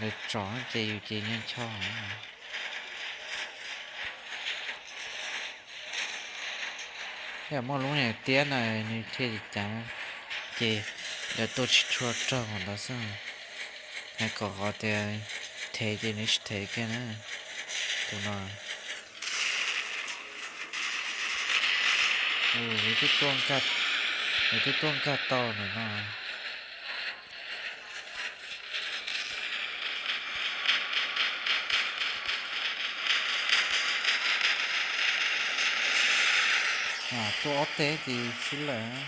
lawv tsom ces yus ces nyob ncho. Yog muaj lub niag tiab na nws thiaj li cas ces lawv tuaj tsis tshua raug ntawd xwb. Hais kom qhov tias thev ces nws tsis thev kiag na. Tus no nws twb tuaj nkag tau ntawm no. Tuaj ob teg ces sib laim.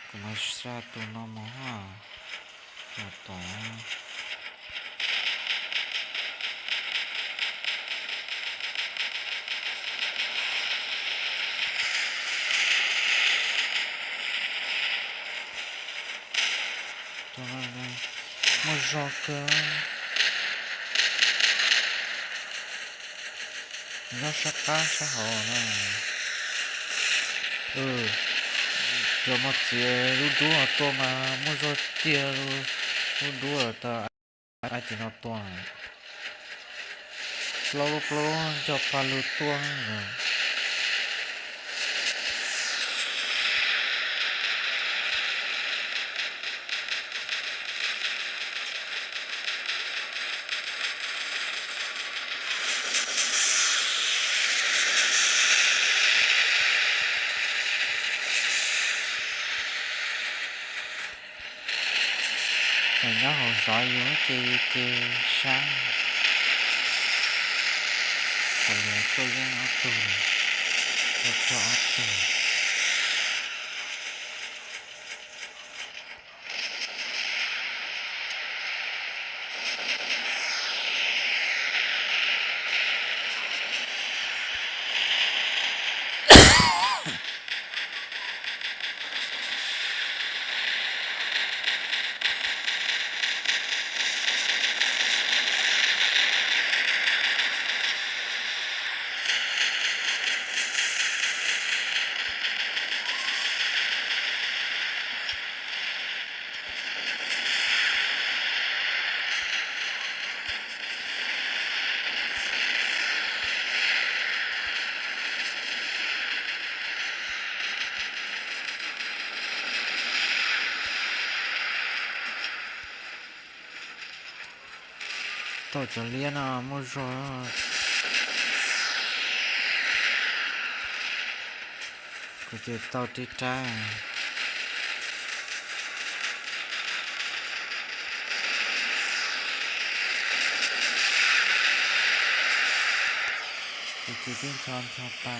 Kuv mas xa tus no mus ha. Tus tom. Tus no muaj zog kawg. Nyob sab qab sab hauv na. Cov mos txwv lub dub no tuaj mas muaj zog tiag. Lub dub tau ai tim no tuaj. Plaub lub plaub lub nco pa lug tuaj. Nyob hauv zov yus ces yus ces sab. Thaum yus tuaj yeej ob tug, tuaj rog ob tug. Tau cov liab no muaj zog. Kuv ces tau rib rab. Kuv ces twb ncho ncho pa.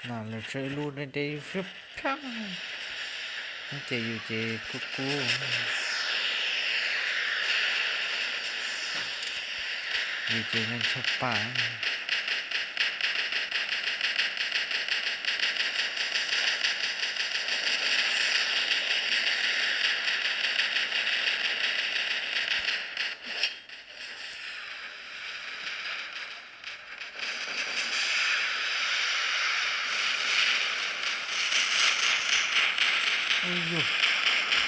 No lawv tso ib lub deb deb fiab phab, ces yus ces kub kub, yus ces ncho ncho pa. Ub yug,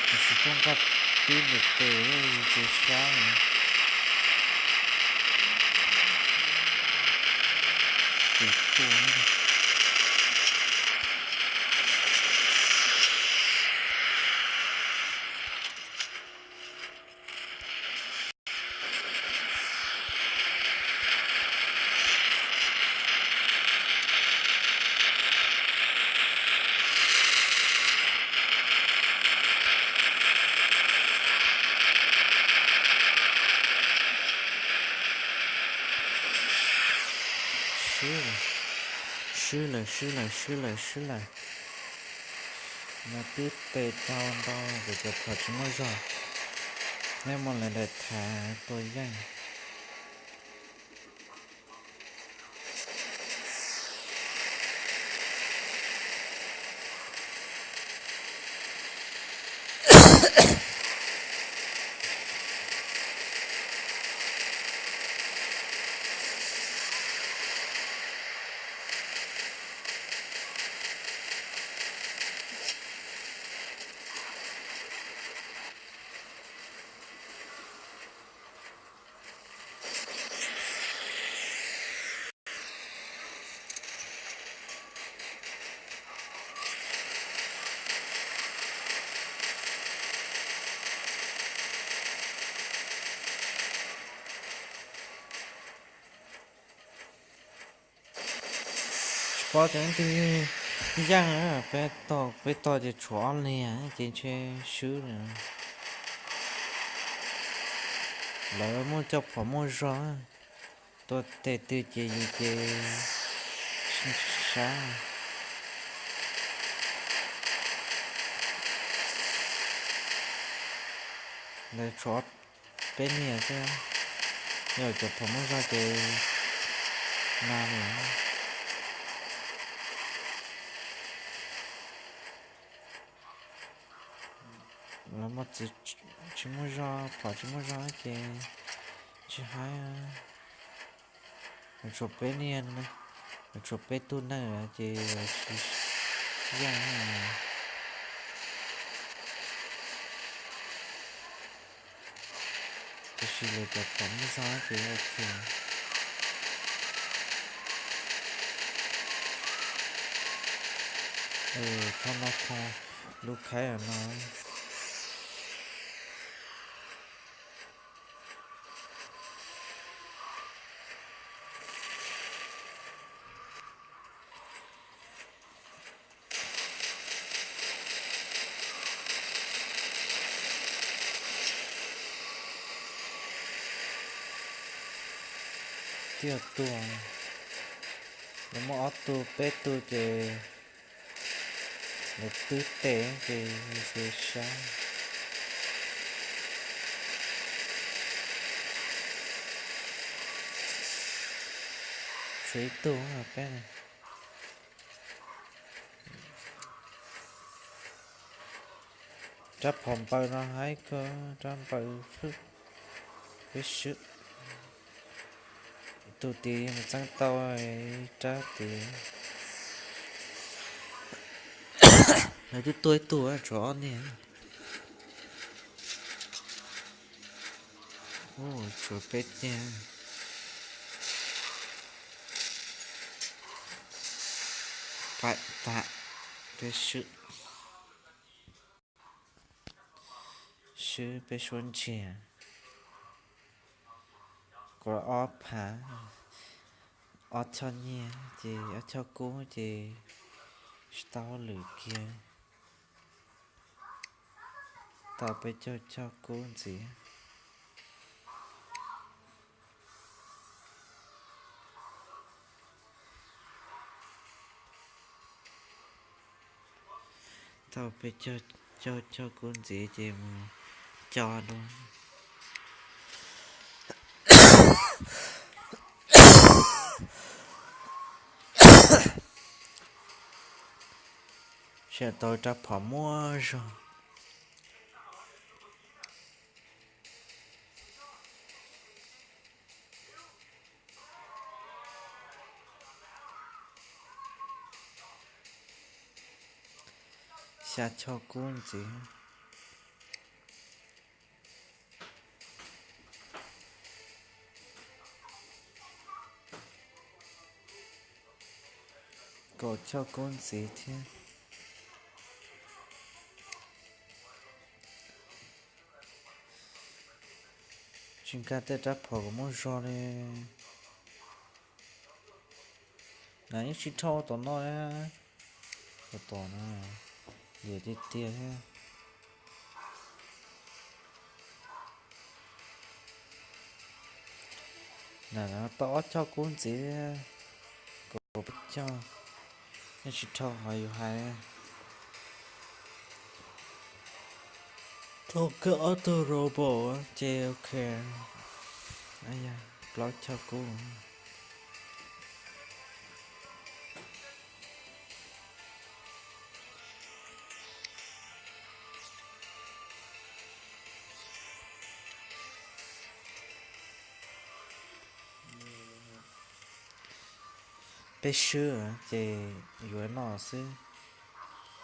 kuv tsis tuaj nqaj tib ntawm tes ces sab li. Tus tuaj. Swb lawm, swb lawm, swb lawm, swb lawm, swb lawm. No twb tes tau ntau, kuv cov phom tsis muaj zog, neb muab lawv daim thav tua yeej. Pob ces leej twg yeej, peb tog peb tog ces tshuav ob leeg ces ntshe swb li. Lawv muaj cov phom muaj zog, tua tes twg ces yus ces sab. Lawv tshuav peb niag xwb, yog cov phom muaj zog ces no li. Los mas txiv tsis muaj zog, phom tsis muaj zog ces tsis haib. Tshuav peb niag, tshuav peb tug neeg ces tsis yeej. Tab sis lawv cov phom muaj zog ces ok. Thaum no kho lub khaib no. Tiag tuag, lawv muaj ob tug peb tug ces lawv twb tes ces sab. Tshuav ib tug peb. Rab phom npaws no haib kawg, rab npaws fwj, peb swb. Tus tid mus txeeb tau rab tid. Lawv twb tua ib tug, tshuav ob niag. Tshuav peb tiag. Pab tag, peb swb. Swb peb suab ntsiag. Kuv ob phav, ob choj nyiaj ces ob choj kub ces tsis tau hauj lwm kiag. Tau peb caug choj kub ntxiv. Tau peb caug, caug choj kub ntxiv ces mus co dua. Saib tau rab phom muaj zog. Xya choj kub ntxiv. Kaum choj kub ntxiv thiab. Tsis nkag tej rab phom kom muaj zog li. Na yeej tsis dhau tom no, tom no liam tiag tiag thiab. Na tau ob choj kub ntxiv, kaum peb choj, yeej tsis dhau qhov yus hais. Tau kawg ob tug robot ces ok. Plaub choj kub. Peb swb ces yuav noj xwb.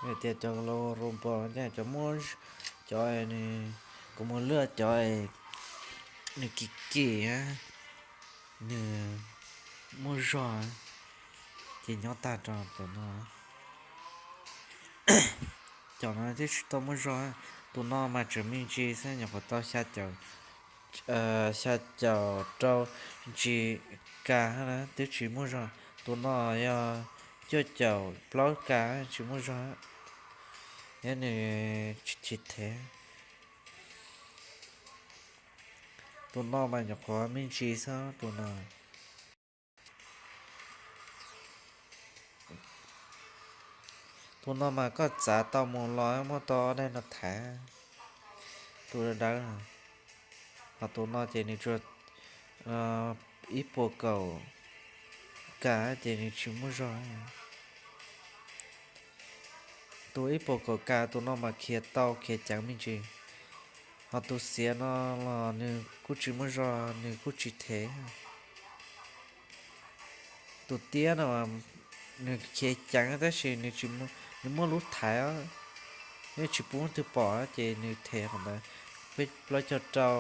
Vim tias cov robot cov muaj, cov, kuv mus luaj cov nws kim kim, nws muaj zog ces nyob tag rau tom no. Cov no twb tsis tau muaj zog, tus no mas tseem me ntsis xwb, nyuam qhuav tau xya caum, xya caum rau ntsis kas na, twb tsis muaj zog. Tus no yog cuaj caum plaub ka tsis muaj zog, thiab nws tsis them. Tus no mas nyuam qhuav me ntsis xwb tus no. Tus no mas koj txav tau mus los muaj tau ob daim no thaiv, tus dawb dawb. Ho tus no ces nws tsuas ib puas kaum ka ces nws tsis muaj zog. Tus ib puas kaum ka tus no mas khiav tau khiav ceev me ntsis. Ho tus xiav no los nws kuj tsis muaj zog, nws kuj tsis them. Tus tiab no nws khiav ceev tab sis nws muaj lub thaiv, yeej tsis pub twg pom ces nws them qhov ntawd. Peb plaub caug rau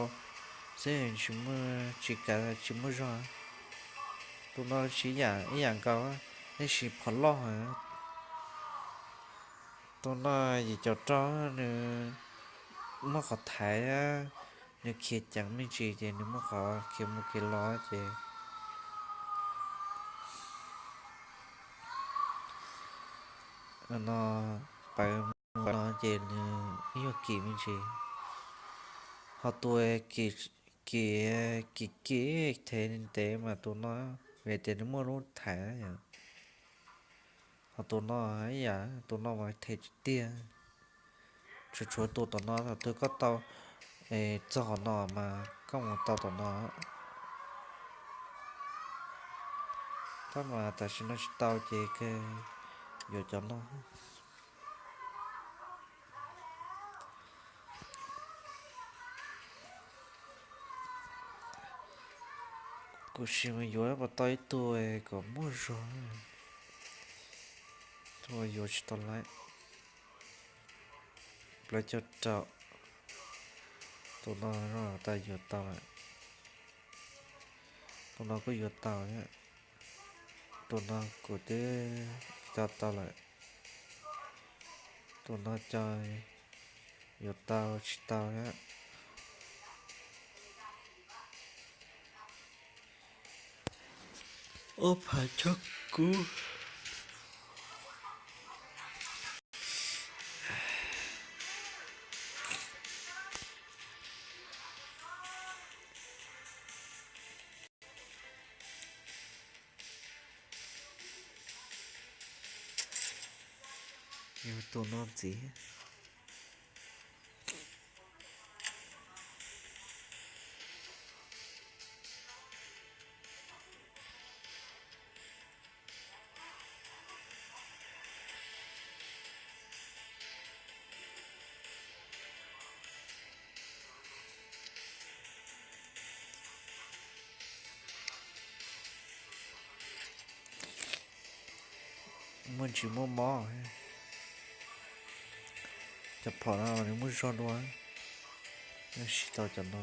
xwb, tsis muaj, tsis kav, tsis muaj zog. Tus no siv yam ib yam nkaus, tab sis phom loj heev. Tus no yim caum rau, nws muaj qhov thaiv, nws khiav ceev me ntsis ces nws muaj qhov khiav mus khiav los ces no, pawv no ces nws yuag kim me ntsis. Ho tus kim kim kim them ntev mas tus no, vim tias nws muaj lub thaiv yom. Ho tus no ib yam, tus no mas them tiag tiag. Tshuav tshuav tus tom no, thaum twg koj tau txog qhov no mas koj mus tau tom no. Tab mas tam sim no tsis tau ces kawg yuav cov no. Kuv sim mus yuav puas tau ib tug kom muaj zog, tus yuav tsis tau lawm. Plaub caug rau, tus no tau yuav tau lawm. Tus no kuj yuav tau thiab. Tus no kuv twb cog tau lawm. Tus no cog yuav tau tsis tau thiab. Ob phav chob kub. Yog tus no ntxiv. Muaj ntsis muaj mob. Cov phom no nws muaj zog dua, siv tau cov no.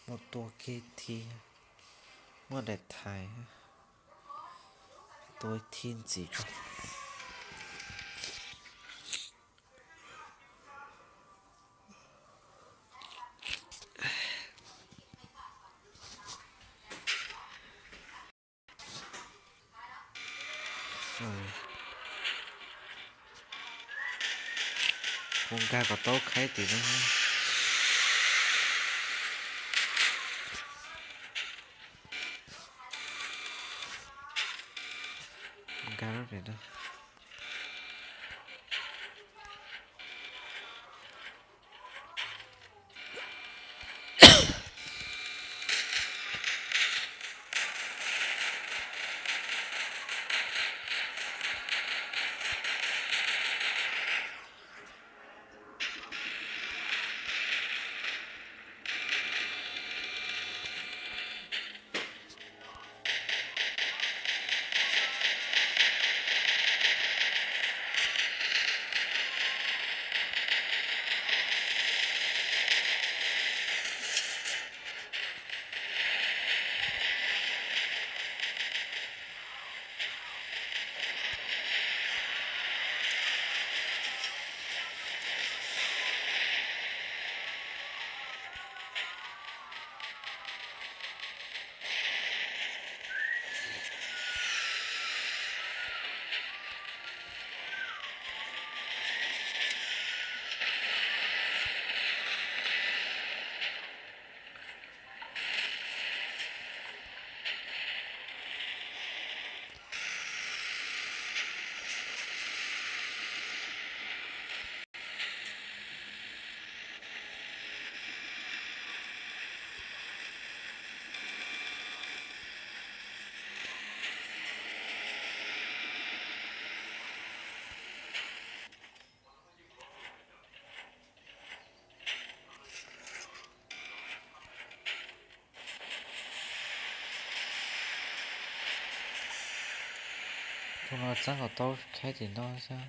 Muaj tua kiag thiab, muaj daim thaiv, tua thiab ntxiv tso. Kuv nkag kom tau khaib tim no. Nkag lub pem no. No txeeb kom tau khaib tim no xwb.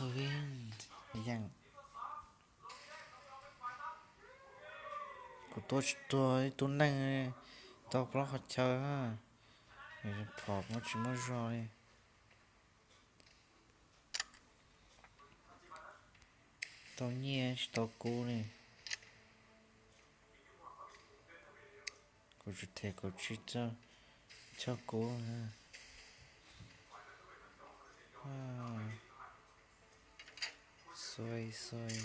Qhov yeej, kuv tua tsis tuag ib tug neeg, tau plaub qhov chaw, phom muab tsis muaj zog li. Tau nyiaj tsis tau kub li. Kuv tsis them kuv tsis txog kub. Xui xui.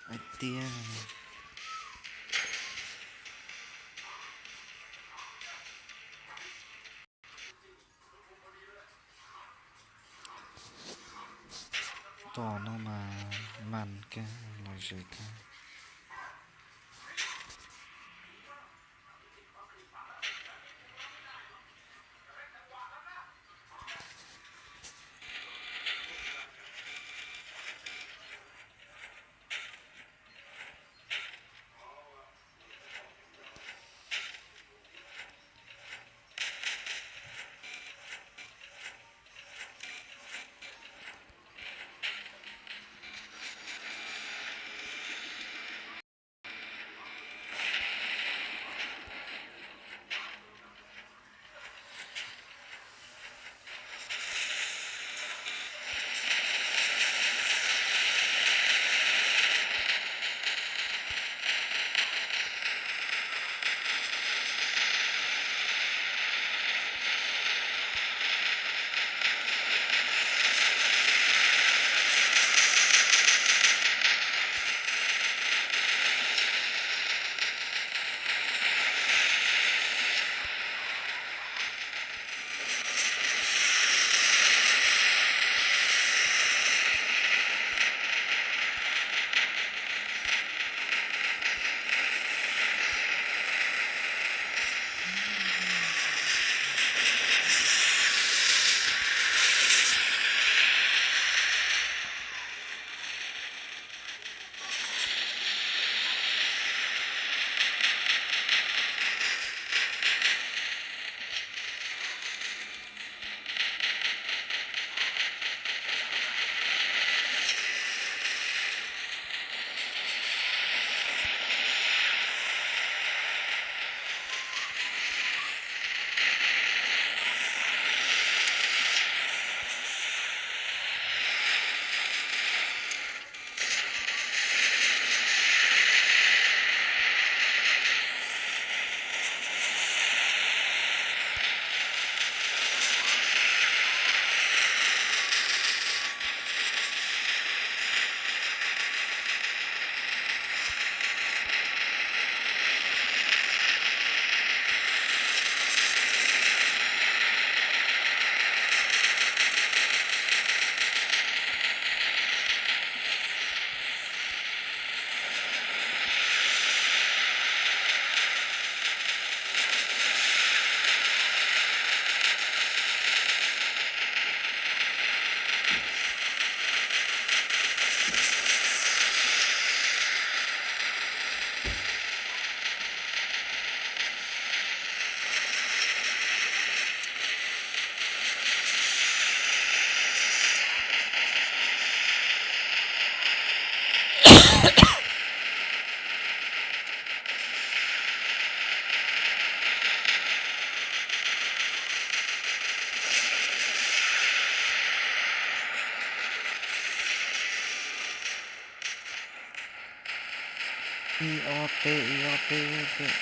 Hais tias tom no mas mas kawg, los zem kawg. Ib ob peb, ib ob peb, ib ob peb.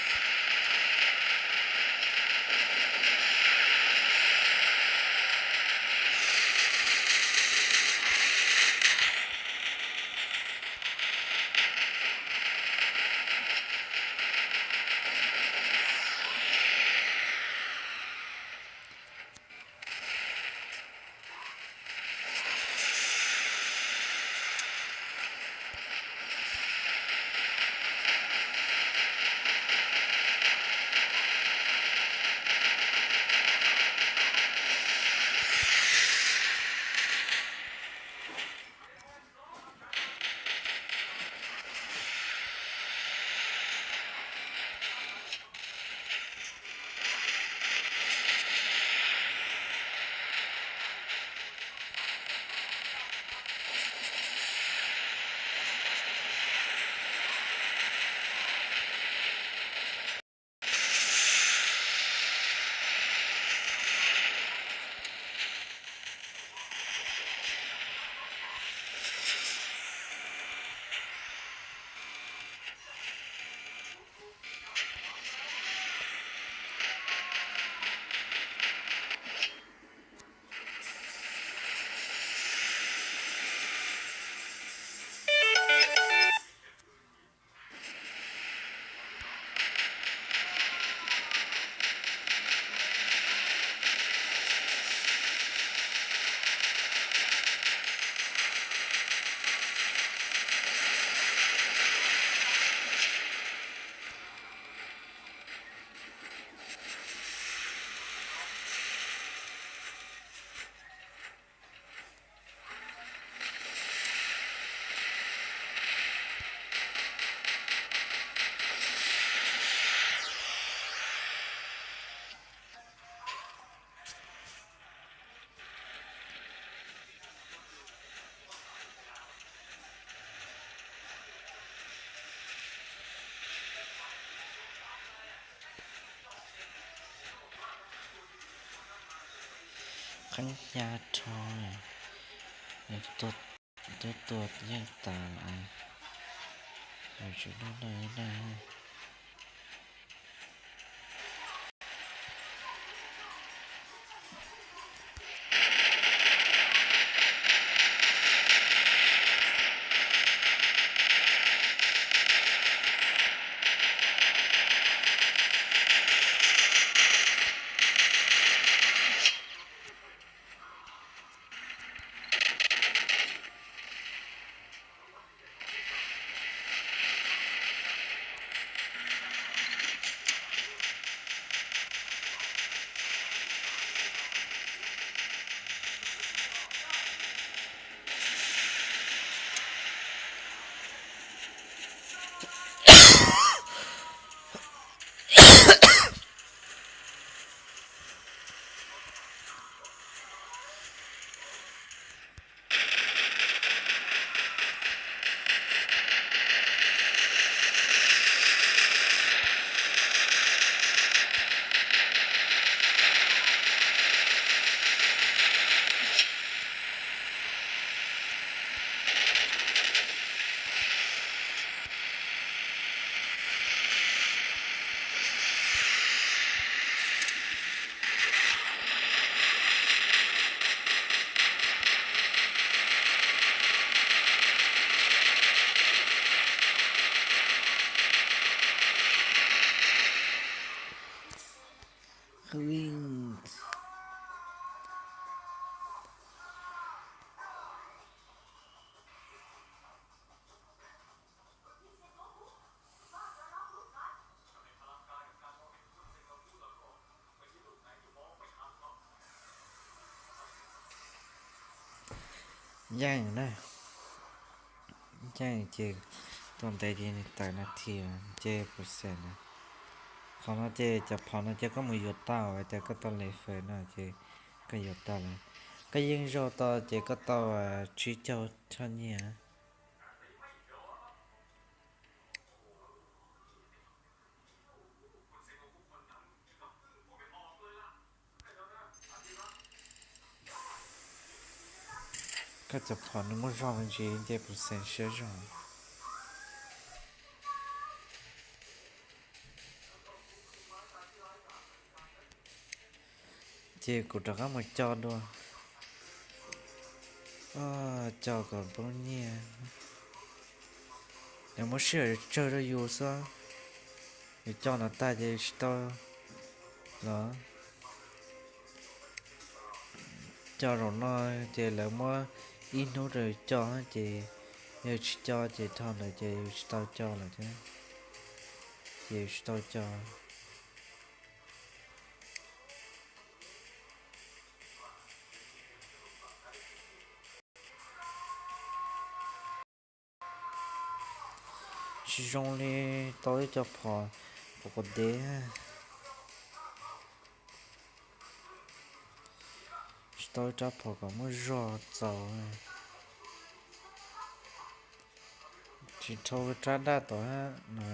Qeeb hnyav rho, twb tua yeej tas, yus tsis lub lawj na. Yeej na, yeej ces tua ntev ces nws tawm nas this ces percent na. Qhov no ces cov phom no ces koj mus yuav tau, ces koj tau level no ces koj yuav tau lawm. Koj yeej zaug tau ces koj tau tsib caug choj nyiaj. Koj cov phom nws muaj zog me ntsis ces percent siab zog. Ces kuv rov qab mus co dua, co kom poob nyiaj. Nws muab sij hawm tsawg rau yus xwb. Yus co no tag ces yus tsis tau los. Co zaum no ces lawv muab ib hnub rau yus co, ces yog tsis co ces dhau ntawd ces yus tsis tau co lawm thiab. Ces yus tsis tau co. Tsis zoo li tau ib co phom quav quav dev. Tsis tau ib rab phom kom muaj zog txaus. Tsis dhau rab daj tod no.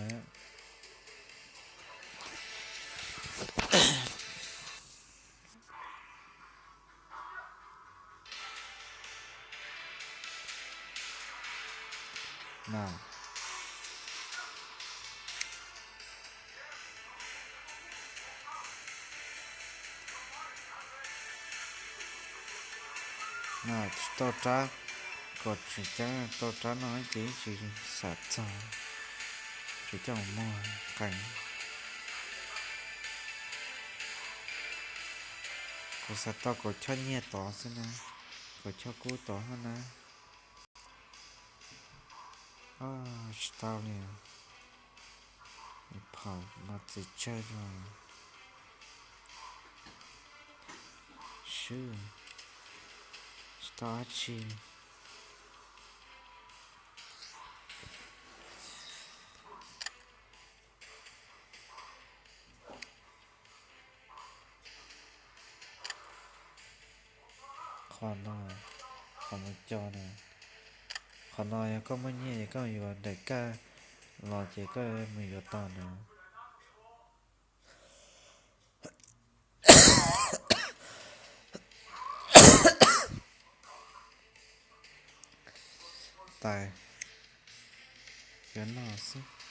Tsis tau rab, kom tseem ceeb tau rab no ces tsis xav txog, tsis coj muag qees. Kuv xav tau kaum choj nyiaj tod xwb na, kaum choj kub tod na. Tsis tau li. Phom no txiv tsawg os. Swb, tsis tau dab tsi. Qhov no, qhov mus co na, qhov no yog koj muaj nyiaj es koj yuav daim kaj los ces koj mus yuav tau na. Tais, yuav noj xwb.